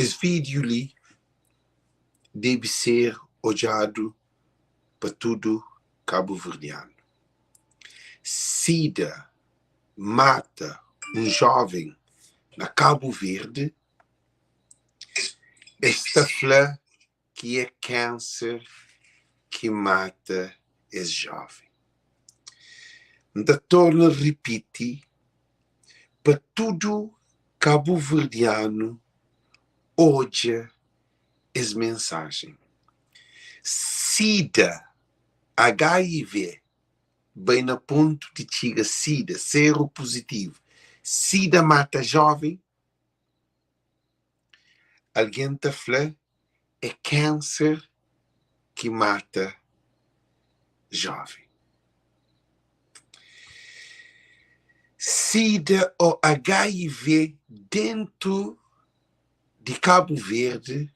Es vídiu li debe ser odjadu pa tudu kabuverdianu. Sida mata un jóven na Kabu Verdi, es ta fla ki é kanser ki mata es jóven. N ta torna ripiti pa tudu kabuverdianu odja es mensajen. Sida, HIV, bai na pontu di txiga sida, seropuzitivu. Sida mata jóven? Algen ta fla é kanser ki mata jóven. Sida ô HIV dentu di Kabu Verdi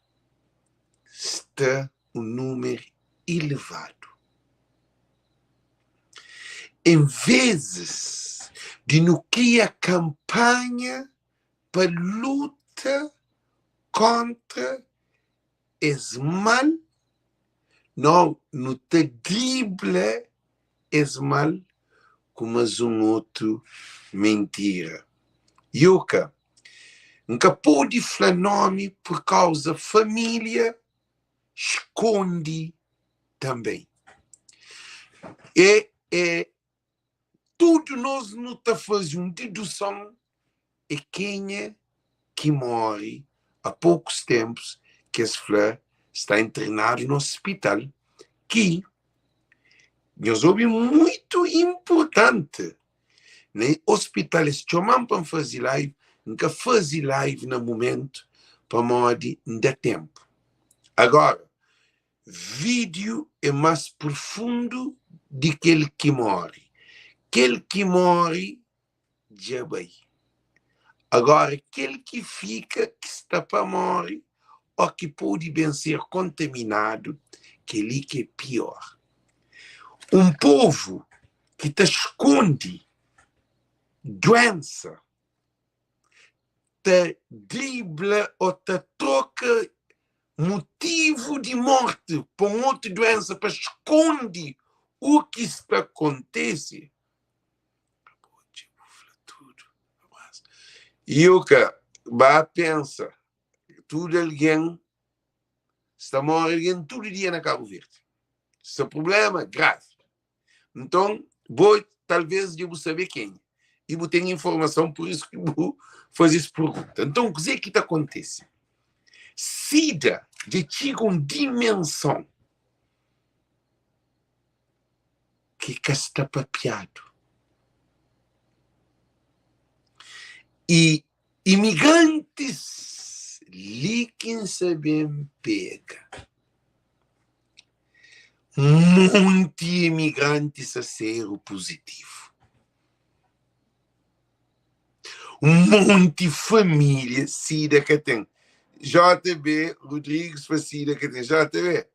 sta un númeru ilevadu. En vezis di nu kria kanpanha pa luta kontra es mal, no nu ta dribla es mal ku mas un otu mentira. Yuka, N ka pode fla nomi pur kauza familia skondi tanben. E e Tudu nos nu ta faze un deduson é kenha ki more a pokus tenpus ki es fla sta internadu na ospital ki nhos obi muitu inpurtanti na ospital es txoma-m pa N faze live N ka faze live na mumentu pamodi N da tenpu agora Vídiu é más profundu di kel ki móre. Kel ki móre dja bai. Agóra, kel ki fika, ki sta pa móre ô ki pode ben ser kontaminadu, kel-li ki é piór. Un povu ki ta skonde duénsa ta dribla ô ta troka mutivu di morti pa un otu duénsa pa skonde u ki sta kontese. Yuka, ba pensa, tudu algen sta móre algen tudu dia na Kabu Verdi. Sta prubléma gravi. Nton, bo talvês dja bu sabe kenha i bu ten informason, pur isu ki bu faze es pergunta. Nton, kuzê ki ta kontise? Sida dja txiga un dimenson ki ka sta papiadu. I imigrantis li ki N sa ben pega. Monti imigranti sa seropuzitivu. Monti família sida ka ten. JB Rodrigues fla sida ka ten. JB,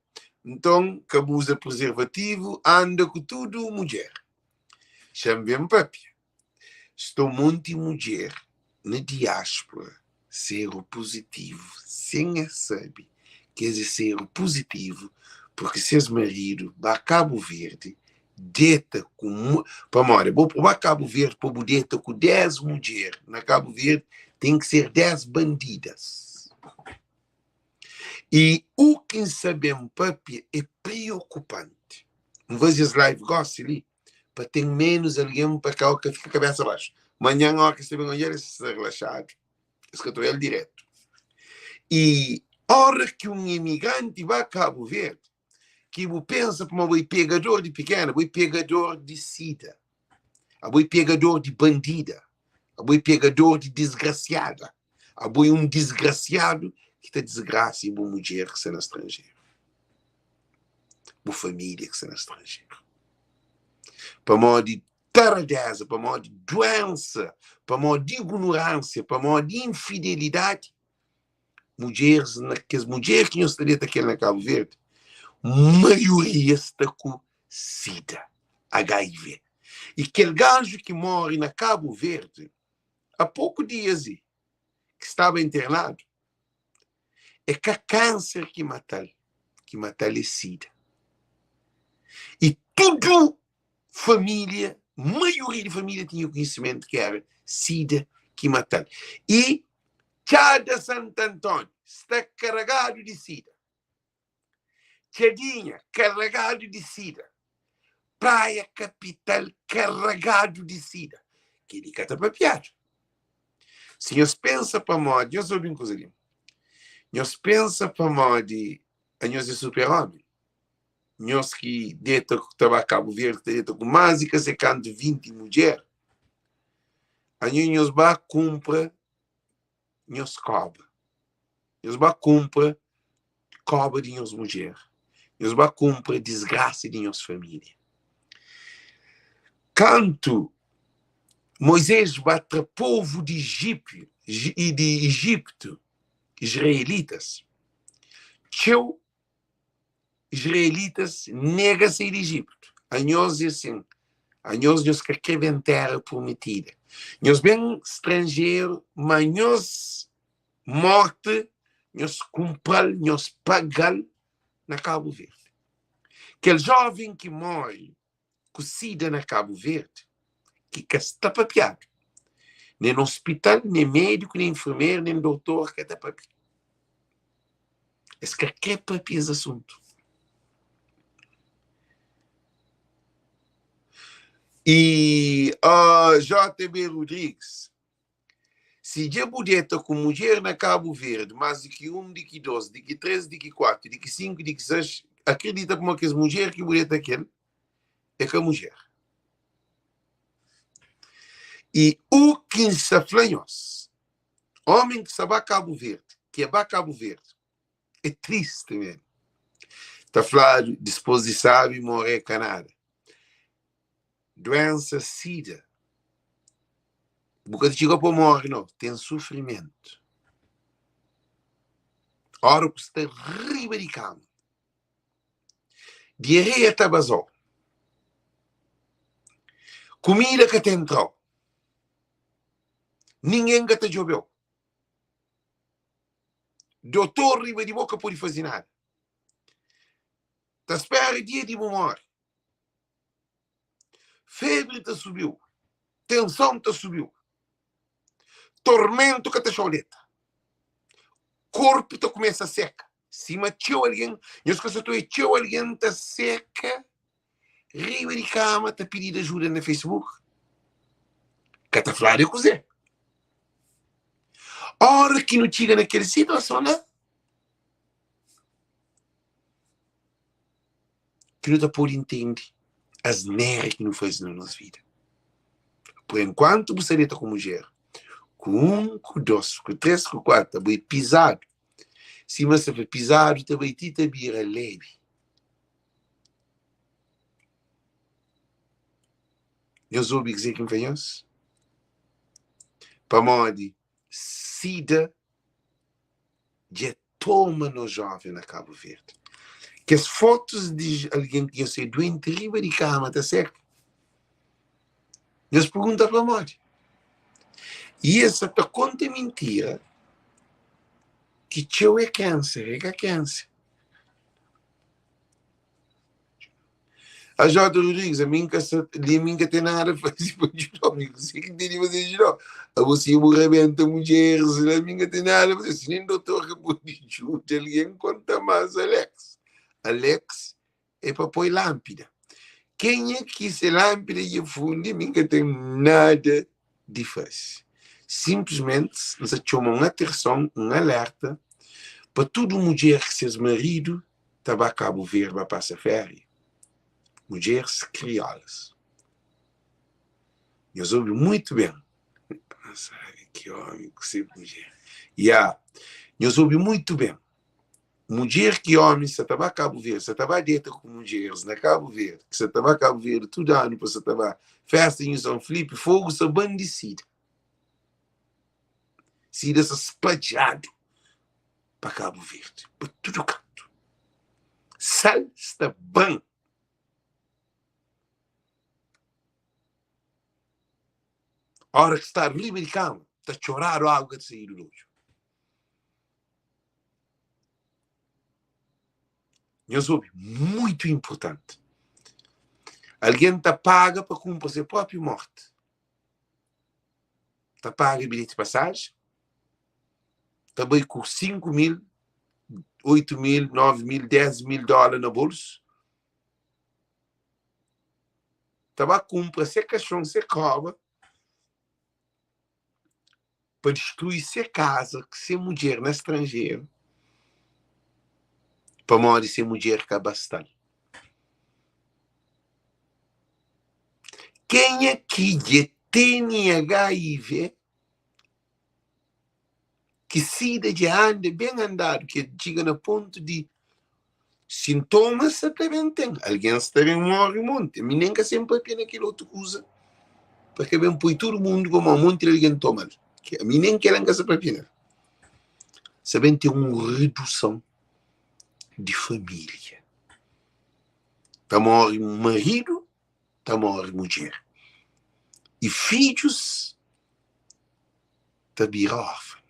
nton ka bu uza prezervativu, anda ku tudu mudjer. Xa-m ben papia. Sta un monti mudjer na diáspora seropuzitivu sen es sabe ki es é seropuzitivu purki ses maridu ba Kabu Verdi deta ku pamodi bo pa ba Kabu Verdi pa bu deta ku 10 mudjer na Kabu Verdi ten ki ser 10 bandidas i u ki N sa ben papia é priokupanti N faze es live gosi li pa ten menus algen pa ka ka fika kabesa baxu. Manhan ora ki es ta ben odja-l es sta relaxadu, es ka ta odja-l diretu. I ora ki un imigranti ba Kabu Verdi, ki bu pensa kuma bo é pegador di pikena, bo é pegador di sida, abo é pegador di bandida, abo é pegador di disgrasiada, abo é un disgrasiadu ki ta disgrasia bu mudjer ki sta na stranjeru. Bu família ki sta na stranjeru. Pamodi taradeza, pamodi duensa, pamodi ignorânsia, pamodi infidelidadi, mudjeris na kes mudjer ki nhos ta deta kel na Kabu Verdi, maioria sta ku sida, HIV. I kel gaju ki móre na Kabu Verdi, a poku dias i ki staba internadu. É ka kánser ki mata-l, ki mata-l é sida. I tudu família, maioria di família tinha konhisimentu ki éra sida ki mata-l. I Txada Santantóni sta karagadu di sida. Txadinha karagadu di sida. Praia kapital karagadu di sida. Kel-li ka ta papiadu. Si nhos pensa pamodi, nhos obi un kuza li, nhos pensa pamodi anhos é super-omi, nhos ki deta ta ba Kabu Verdi ta deta ku más di ka se kantu 20 mudjer, anhos nhos ba kunpra nhos koba. Nhos ba kunpra koba di nhos mudjer. Nhos ba kunpra disgrasa di nhos família. Kantu Moizés ba tra povu di Ijipi, di Ijiptu, israelitas, txeu Israelitas nega sai di Ijiptu. Anhos é sin. Anhos nhos ka kre ben téra prumitida. Nhos ben stranjeru, ma nhos morti nhos kunpra-l, nhos paga-l na Kabu Verdi. Kel jóven ki móre ku sida na Kabu Verdi, ki ka sta papiadu, nen na ospital, nen médiku, nen infermeru, nen dotor ka ta papia. Es ka kre papia es asuntu. I oh, JB Rodrigues, Si dja bu deta ku mudjer na Kabu Verdi mas di ki 1, di ki 2, di ki 3, di ki 4, di ki 5, di ki 6, akredita kuma kes mudjer ki bu deta kel é ka mudjer. I u ki N sta fla nhos, omi ki sta ba Kabu Verdi, ki é ba Kabu Verdi, é tristi mesmu. Ta fladu dispos di sabi morê ka nada. Duensa sida bu ka ta txiga pa morre no, ten sufrimentu. Ora ku sta riba di kama, diarreia ta bazau, kumida ka ta entrau, ningen ka ta djobeu, dotor riba di bo ka pode faze nada, ta spera dia di bu morre. Febri ta subiu, tenson ta subiu, tormentu ka ta xau deta, korpu ta kumesa seka, sima txeu algen, nhos ka sa ta oia txeu algen ta seka riba di kama ta pidida ajuda na Facebook, ka ta fladu é kuzê. Ora ki nu txiga na kel situason la, ki nu ta pode intende asnera ki nu faze na nos vida. Por enkuantu bu sta deta ku mudjer, ku un, ku dos, ku tres, ku kuatu, ta bai pizadu. Sima sta fla, pizadu ta bai ti ta bira lebi. Nhos obi kuzê ki N fla nhos? Pamodi sida dja toma nos joven na Cabo Verde. Kes fotos di algen ki nhos é duenti riba di kama ta seka. Nhos pergunta pamodi. I es sa ta konta mintira ki txeu é kanser, é ka kanser. AJ Rodrigues, ami nka sa li ami nka ten nada faze pa djudau, mi kuse ki tene faze djudau? Abo si bu rebenta mudjeres la, ami nka ten nada faze, si nen dotor ka pode djuda algen, konta mas Alex. Alex é pa poi lanpida. Kenha ki se lanpida dja fundi, mi nka ten nada di faze. Sinplismenti N sa txoma un atenson, un alerta pa tudu mudjer ki ses maridu ta ba Kabu Verdi ba pasa féria, mudjeris kriolas. Nhos obi muitu ben. Ki omi ku se mudjer. Ya, nhos obi muitu ben. Mudjer ki omi sa ta ba Kabu Verdi, sa ta ba deta ku mudjeris na Kabu Verdi, ki sa ta ba Kabu Verdi tudu anu pa sa ta ba festa di Nhu São Filipe, fogu sa ban di sida. Sida sa spadjadu. pa Kabu Verdi, pa tudu kantu. Sal sta ban. Ora ki sta riba di kama, ta txoradu agu ka ta saídu di odju. Nhos obi, muitu inpurtanti. Algen ta paga pa kunpra se própi morti. Ta paga bilheti pasaji, ta bai ku 5 mil, 8 mil, 9 mil, 10 mil dóla na bolsu, ta ba kunpra se kaxon, se kóba, pa distrui se kaza ku se mudjer na stranjeru pamodi se mudjer ka basta-l. Kenha ki dje tene HIV ki sida dje anda ben andadu ki el txiga na pontu di sintomas sa ta ben ten, algen sta ben móre monti. Mi nen ka sen papia na kel otu kuza pa ka ben poi tudu mundu pamodi monti di algen toma-l. Ami nen kel-la N ka sa papia nel. Sa ben ten un reduson di família. Ta móre maridu, ta móre mudjer i fidjus ta bira órfan.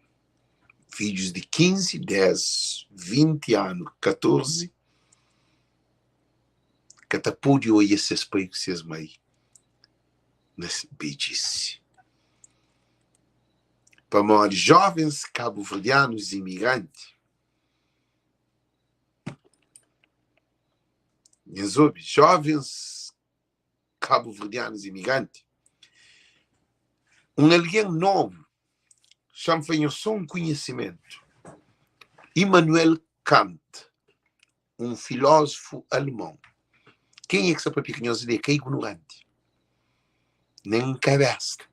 Fidjus di 15, 10, 20 anu, 14 ka ta pode odja ses pai ku ses mai na bedjise. Pamodi jovens kabuverdianus imigranti, nhas obi, jovens kabuverdianus imigranti, un algen nobu xa-m fla nhos sô un konhisimentu, Immanuel Kant, un filózufu alemon, kenha ki sta papia ku nhos li é ka ignoranti, nen N ka besta,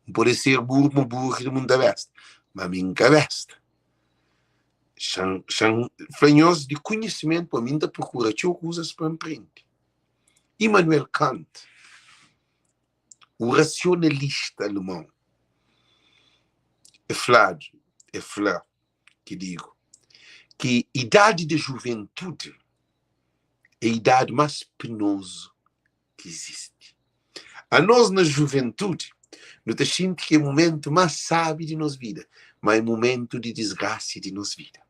N pode ser buru ma buru ki ta besta, ma mi N ka besta. Xa-m xa-m fla nhos di konhisimentu, pamodi mi N ta prokura txeu kuzas pa N prende. Immanuel Kant, o rasionalista alemon, é fladu, é fla, ki digo, ki idadi di juventudi é idadi más penozu ki izisti. Anos na juventudi, nu ta xinti ki é mumentu más sábi di nos vida, má é mumentu di disgrasi di nos vida.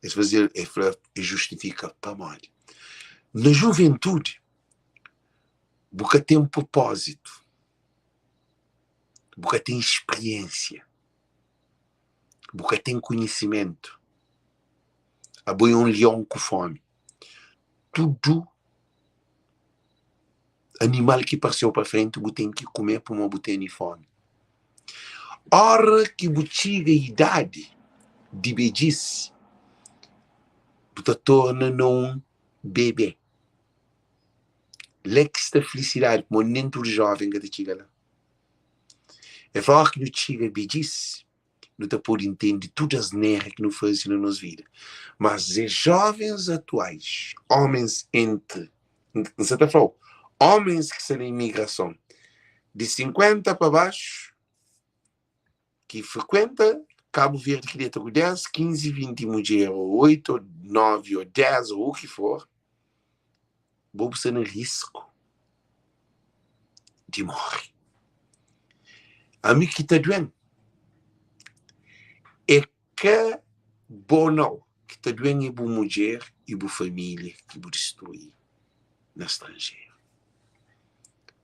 Es faze, el fla, el justifika pamodi. Na juventudi, bu ka ten propózitu, bu ka ten spiriénsia, bu ka ten konhisimentu. Abo é un lion ku fómi. Tudu animal ki parse-u pa frenti bu ten ki kume pamodi bu tene fómi. Óra ki bu txiga idadi di bedjis, bu ta torna na un bebé. La ki sta filisidadi, pamodi nen tudu jóven ka ta txiga la. É fla, óra ki nu txiga bedjis, nu ta pode intende tudu asnera ki nu faze na nos vida. Mas es jovens atuais, homens entre, N sa ta fla-u, homens ki sta na imigrason di 50 pa baxu, ki frekuenta Kabu Verdi ki deta ku 10, 15, 20 mudjer, ô 8, ô 9, ô 10, ô u ki for, bo bu sta na risku di móre. Ami ki ta duen é ka bo nau, ki ta duen é bu mudjer i bu família ki bu distrui na stranjeru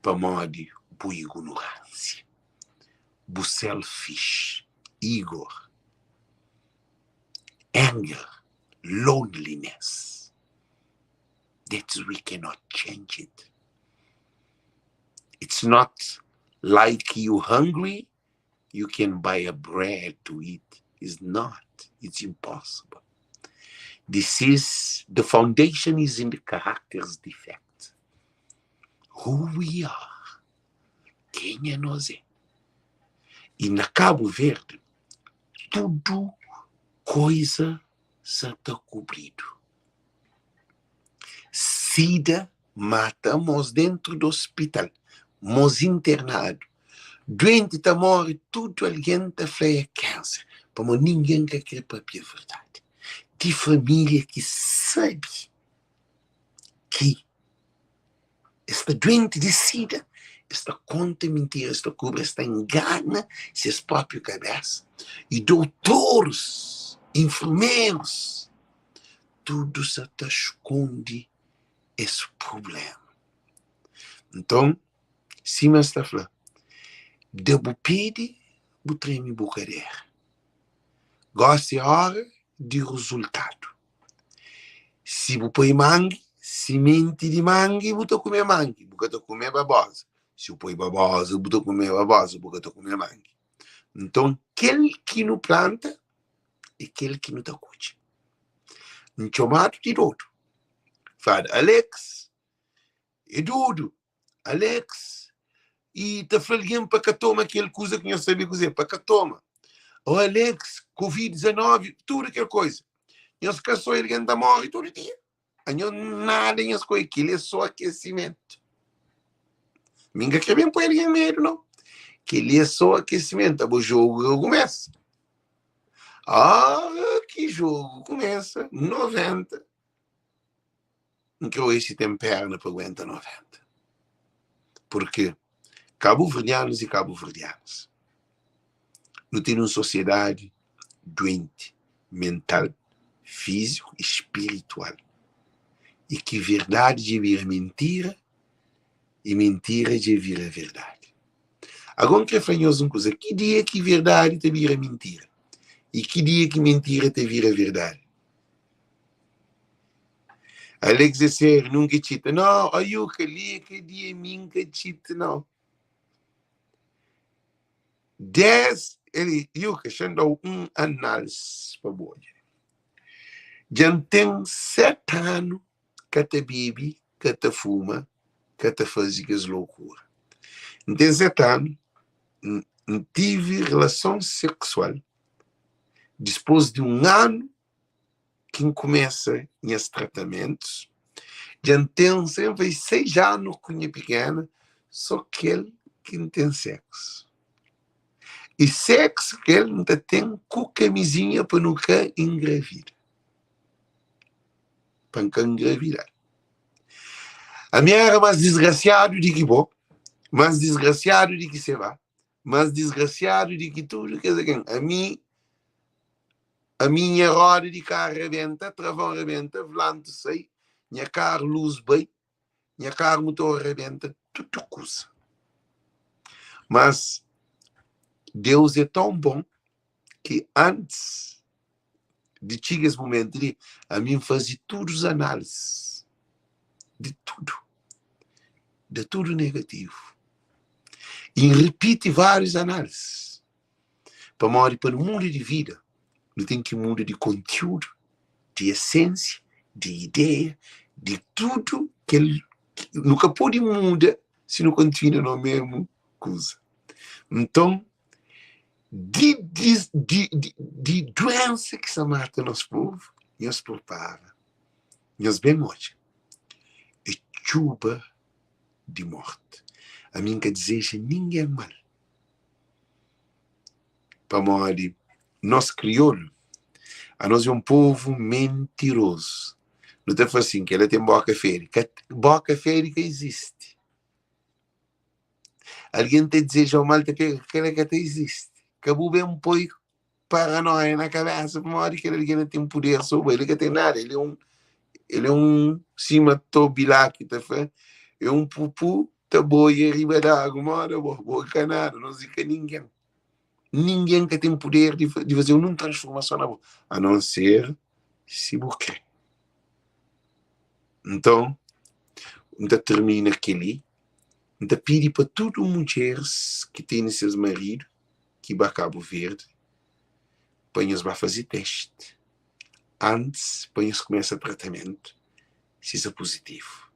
pamodi bu ignoránsia, bu selfish, ego, anger, loneliness. That's we cannot change it. It's not like you hungry, you can buy a bread to eat. It's not. It's impossible. This is the foundation is in the character's defect. Who we are. Kenha nos é. E na Cabo Verde, tudo coisa sa ta kubridu. Sida mata mos dentru di ospital, mos internadu, duenti ta móre tudu algen ta fla é kanser, pamodi ningen ka kre papia verdadi. Ti família ki sabe ki es sta duenti di sida, es ta konta mintira, es ta kubri, es ta ngana ses própi kabésa. I doutoris, infermerus. Tudu sa ta skonde es prubléma. Nton, sima es ta fla, da bu pedi, bu treme bu kadera. Gósi é óra di rezultadu. Si bu poi mangi, simenti di mangi, bu ta kume mangi, bu ka ta kume baboza. Si bu poi baboza, bu ta kume baboza, bu ka ta kume mangi. Nton, kel ki nu planta é kel ki nu ta kudje. N txomadu di dodu. Fladu, Alex é dodu. Alex e ta fla algen pa ka toma kel kuza ki nhos sabe kuzê, pa ka toma. O Alex, Covid-19, tudu kel koisa. Nhos ka só algen ta morre tudu dia. Anho nada nhos koi, kel é só aquecimento. Mi nka kre ben poi algen medu, não. Kel é só aquecimento, abo jogo ka kumesa. Ora ki jogo kumesa, 90, N kre oja si ten perna pa aguenta 90. Purki kabuverdianus i kabuverdianas, nu ten un sosiedadi duenti mental, fiziku i spiritual. I ki verdadi dja bira mintira i mintira dja vira verdadi. Agora N kre fla nhos un kuza, ki dia ki verdadi ta bira mintira? I ki dia ki mintira ta vira verdadi? Alex é sério, nunca é txita. Não, ayuka li é ka dia mi nka txita, não. 10, ele, Yuka, xa N da-u un análise pa bu odja. Dja N ten 7 anu ka ta bebe, ka ta fuma, ka ta faze kes loucura. N ten 7 anu, N tive relason sexual dispôs di un anu ki N kumesa nhas tratamentus, dja N ten sen fai 6 anu ku nha pikena, so kel ki N ten seksu. I seksu kel N ta ten ku kamizinha pa nu ka ingravida. Pa N ka ingravida. Ami era mas disgrasiadu di ki bo, mas disgrasiadu di ki Seba, mas disgrasiadu di ki tudu kes algen. Ami Ami nha roda di karu rebenta, travon rebenta, vlantu sai, nha karu lus bai, nha karu mutor rebenta, tudu kuza. Mas Deus é tão bom ki antis di txiga es mumentu li, ami N faze tudu análizis di tudu, da tudu negativu. I N ripiti várius análizis. Pamodi pa nu muda di vida, nu ten ki muda di kontiúdu, di esensia, di ideia, di tudu kel. Nu ka pode muda si nu kontinua na mésmu kuza. Nton, di di di di duénsa ki sta mata nos povu, nhos purpara, nhos ben odja, é txuba di morti. Ami N ka dizeja ningen mal. Pamodi nos kriolu, anos é un povu mentirozu. Nu ta fla sin, kel-la ten bóka fedi. Ka, bóka fedi ka izisti. Algen ta dizeja-u mal, ta pega, kel-la ka ta izisti. Ka bu ben poi paranóia na kabésa pamodi kel algen la ten puder sobri el. El ka ten nada, el é un, el é un, sima Toby Laki ta fla, é un pupu ta boia riba di agu moda bo, bo ka nada, nos e ka ningen. Ningen ka ten puder di di faze nun transformason na bo, a non ser si bu kre. Nton, N ta tirmina kel-li, N ta pidi pa tudu mudjeris ki tene ses maridu ki ba Kabu Verdi, pa nhos ba faze testi antis pa nhos kumesa tratamentu si sta puzitivu.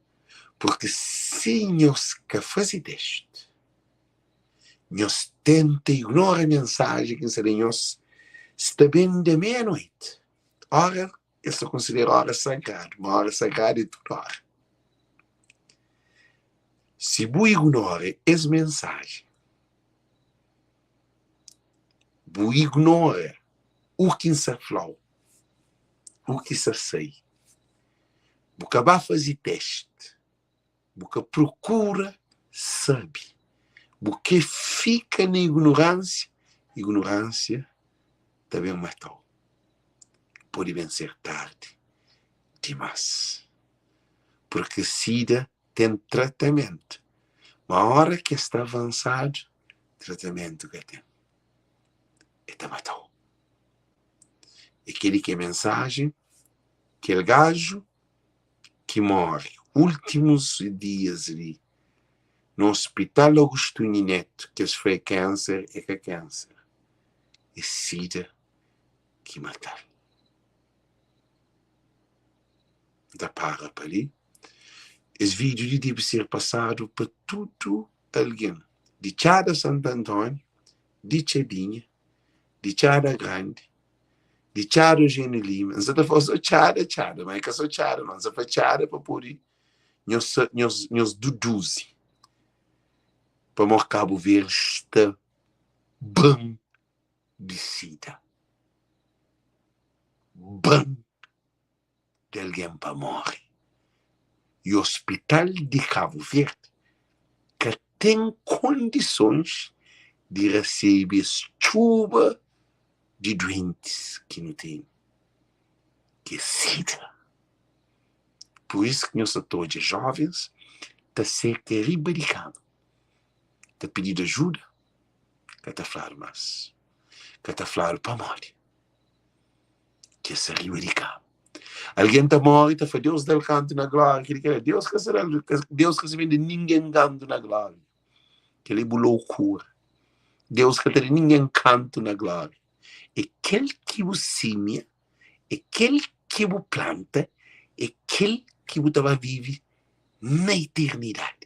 Purki si nhos ka faze testi, nhos tenta ignora mensaji ki N sta da nhos, sta ben da meia noiti, ora es ta konsidera ora sagradu, ma ora sagradu é tudu ora. Si bu ignora es mensaji, bu ignora u ki N sta fla-u, u ki sta sai. Bu ka ba faze testi, bu ka prokura sabe, bu kre fika na ignoránsia, ignoránsia ta ben mata-u. Pode ben ser tardi. Dimás. Purki sida ten tratamentu, ma óra ki es sta avansadu, tratamentu ka ten. E ta mata-u. É kel-li ki é mensajen. Kel gaju ki móre últimus dias li na Ospital Agostinho Neto, ki es fla é kénser, é ka kénser, é sida ki mata-l. N ta para pa li. Es vídiu li debe ser pasadu pa tudu algen di Txada Santu Antóniu, di Txadinha, di Txada Grandi, di Txada Eugênio Lima. N sa ta fla so Txada, Txada, ma é ka so Txada, ma N sa fla Txada pa pode nhos, nhos, nhos duduzi pamodi Kabu Verdi sta ben di sida, ben di algen pa móre. I ospital di Kabu Verdi ka ten kondisons di rasebe es txuba di duentis ki nu tene, ki é sida. Pur isu ki nhos sa ta odja jovens ta seka riba di kama, ta pididu ajuda, ka ta fladu más, ka ta fladu pamodi ki es sta riba di kama. Algen ta móre ta fla Deus da-l kantu na glória, kel-li kel-la. Deus ka sta da-l, Deus ka sta ben da ningen kantu na glória. Kel-li é bu lokura. Deus ka ta da ningen kantu na glória. É kel ki bu símia, é kel ki bu planta, é kel ki bu ta ba vive na iternidadi.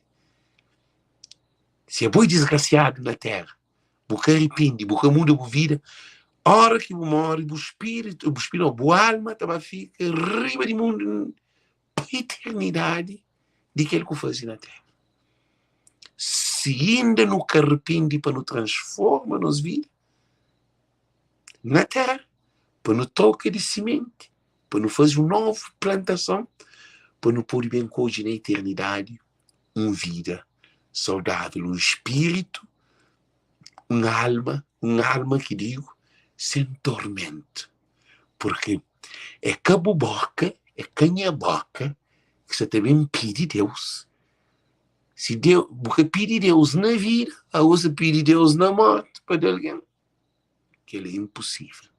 Si abo é disgrasiadu na téra, bu ka ripindi, bu ka muda bu vida, ora ki bu móre, bu spiritu, bu spiritu, bu alma ta ba fika riba di mundu pa iternidadi di kel ku faze na téra. Si inda nu ka ripindi pa nu transforma nos vida na téra, pa nu troka di simenti, pa nu faze un novu plantason, pa nu pode ben kodje na iternidadi un vida saudável, un spiritu, un alma, un alma ki digo, sen tormentu. Purki é ka bu boka, é ka nha boka ki sa ta ben pidi Deus. Si Deus, bu ka pidi Deus na vida, ago sa pidi Deus na morti pa da algen. Kel-li é inposível.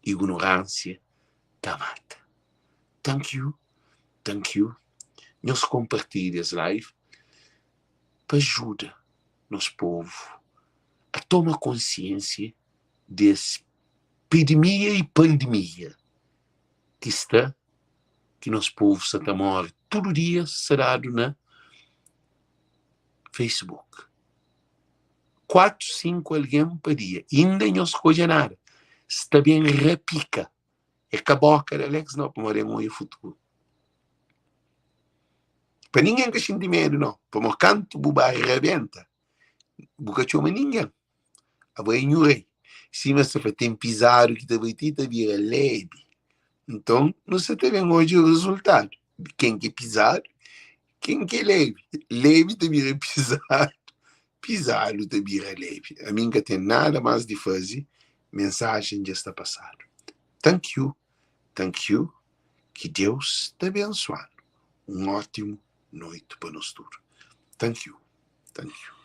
Ignoránsia ta mata. Thank you, thank you. Nhos konpartilha es live pa ajuda nos povu a toma konsiênsia di es pidemia i pandemia ki sta, ki nos povu sa ta móre tudu dia, sa dadu na Facebook. 4, 5 algen pa dia. Inda nhos ka odja nada. Sta ben rapika. É ka boka di Alex nau, pamodi N odja futuru. Pa ningen ka xinti medu nau, pamodi kantu bu ba rabenta, bu ka txoma ningen. Abo é nhu rei. Sima sta fla, ten pizadu ki ta bai ti ta bira lebi. Nton, nu sa ta ben odja rezultadu. Ken ki é pizadu, ken ki é lebi. Lebi ta bira pizadu, pizadu ta bira lebi. Ami N ka ten nada más di faze, mensajen dja sta pasadu. Thank you, thank you. Ki Deus ta abensua-nu. Un ótimu noitu pa nos tudu. Thank you, thank you.